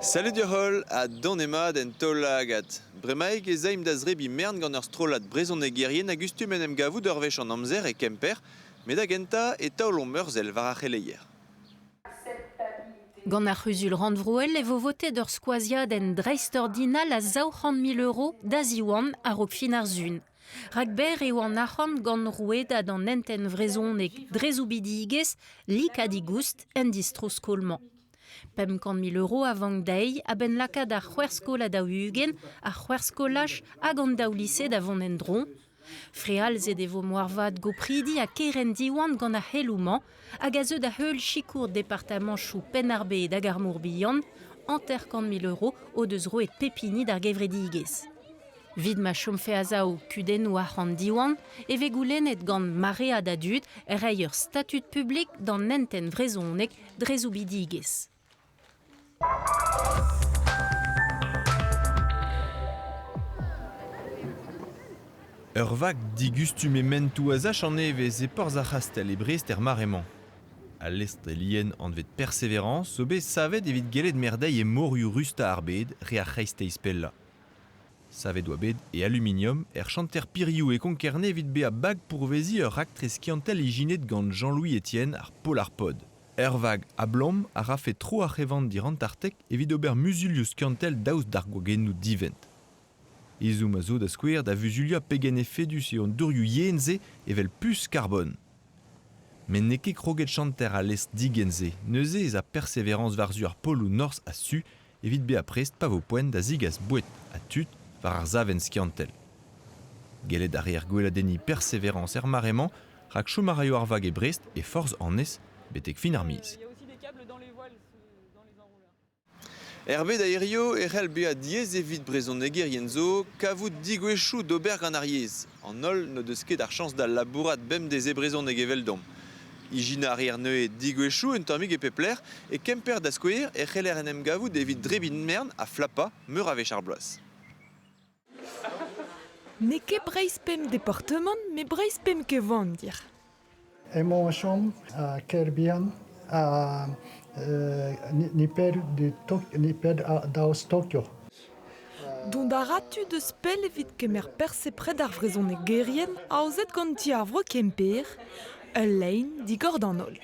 Salut deoc'h-holl ha donemat en Taol-Lagad. Bremaik ez aimp da zebriñ mern gant ur strollad brezhonegerien a gustum en em gavout ur wech an amzer e Kemper, met da gentañ e taolomp ur sell war ar c'heleier. Gant ar C'huzul rannvroel e vo votet ur skoaziadenn dreistordinal a 200 000 euro da Ziwan a-raok fin ar Sun. Rak berr eo an arc'hant gant rouedad an hentenn vrezhonek dre soubidigezh lik ha digoust en distro-skol-mañ. 500 000 euro a vank dezhi a-benn lakaat ar c'hwec'h skol ha 40, ar c'hwec'h skolaj hag an daou lise da vont en-dro. Frealzet e vo moarvat gopridi ha kerent Diwan gant ar c'heloù-mañ hag a zeu da heul sikour departamantoù Penn-ar-Bed hag ar Mor-Bihan, 50 000 euro o deus roet pep hini d'ar gevredigezh. Evit ma chomfe a-sav kudennoù arc'hant Diwan e vez goulennet gant maread a dud reiñ ur statud publik d'an hentenn vrezhonek dre soubidigezh. Ur vag digustum e mentoù a sach an evezh e porzh ar c'hastell e Brest er mare-mañ. Al lestr-lien anvet Persévérance zo bet savet evit gellet merdeiñ e morioù rustañ ar bed, re ar c'hreisteiz pellañ. Savet oa bet e aluminium er chanter Piriou e Konk-Kerne evit bezañ bag pourveziñ ur raktres skiantel ijinet gant Jean-Louis Etienne ar Polarpod. Ur vag a-blom a rafe tro ar c'hevandir antarktek evit ober muzulioù skiantel daoust d'ar gwagennoù divent. Ezhomm a zo da skouer da vuzuliañ pegen efedus eo an dourioù yen-se evel puñs karbon. Met n'eo ket kroget chanter al lestr digent-se, neuze ez a Persévérance war-zu ar poloù norzh ha su evit bezañ prest pa vo poent da zegas boued ha tud war ar savenn skiantel. Gellet a reer gweladenniñ Persévérance er mare-mañ rak chom a raio ar vag e Brest e forzh annez betek fin ar miz. Er bed a hirio e c'hell bezañ diaes evit brezhonegerien zo kavout degouezhioù d'ober gant ar yezh. An holl n'o deus ket ar chañs da labourat bemdez e brezhoneg eveldomp. Ijinañ a reer neuze degouezhioù un tammig e pep lec'h. E Kemper da skouer e c'heller en em gavout evit drebiñ mern ha flapañ meur a wech ar bloaz. N'eo ket Breizh pemp departamant met Breizh pemp kevandir. Emañ o chom a Kêr-Bihan ha nepell daoust Tokyo. Dont a ra tud eus pell evit kemer perzh e pred ar vrezhonegerien aozet gant Ti ar Vro Kemper, ul lein digor d'an holl.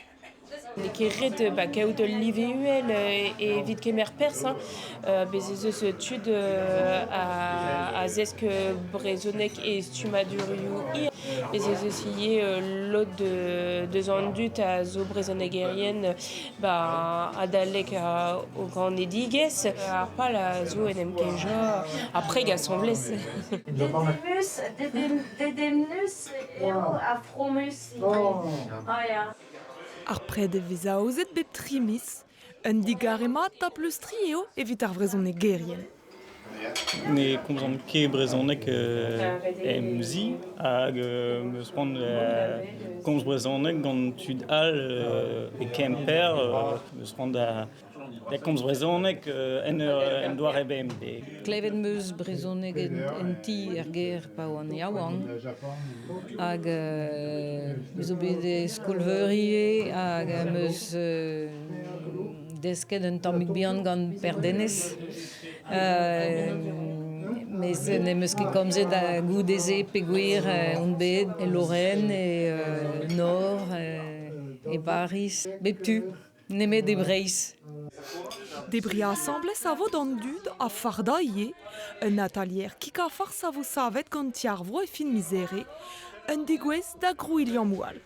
N'eo ket ret ba, kaout ul live uhel evit kemer perzh. Hein. Bez' ez eus tud a zesk brezhoneg e stummadurioù hir. Bez' ez eus ivez lod deus an dud a zo brezhonegerien ba, adalek o ganedigezh. Ar pal a zo en em kejañ ha preg asambles. Dedennus, dedennus eo ha fromus. Ar pred e vez aozet bep tri miz. Un digarez mat da pleustriñ eo evit ar vrezhonegerien. Ne komzan ket brezhoneg em zi hag 'm eus c'hoant komz brezhoneg gant tud all e Kemper. 'm eus c'hoant da Da komz brezhoneg en ur en doare bemdez. Klevet 'm eus brezhoneg en ti er gêr pa oan yaouank hag me zo bet e skol-veur ivez hag em eus desket un tammig bihan gant Per Denez. Mes n'em eus ket komzet goude-se peogwir on bet e Lorraine, e Nord, e Pariz, bep tu. Nemet e Breizh. Debriñ asambles a vo d'an dud ha fardañ ivez. Un atalier kig-ha-farz a vo savet gant Ti ar Vro e fin miz Here. Un degouezh da grouiñ liammoù all.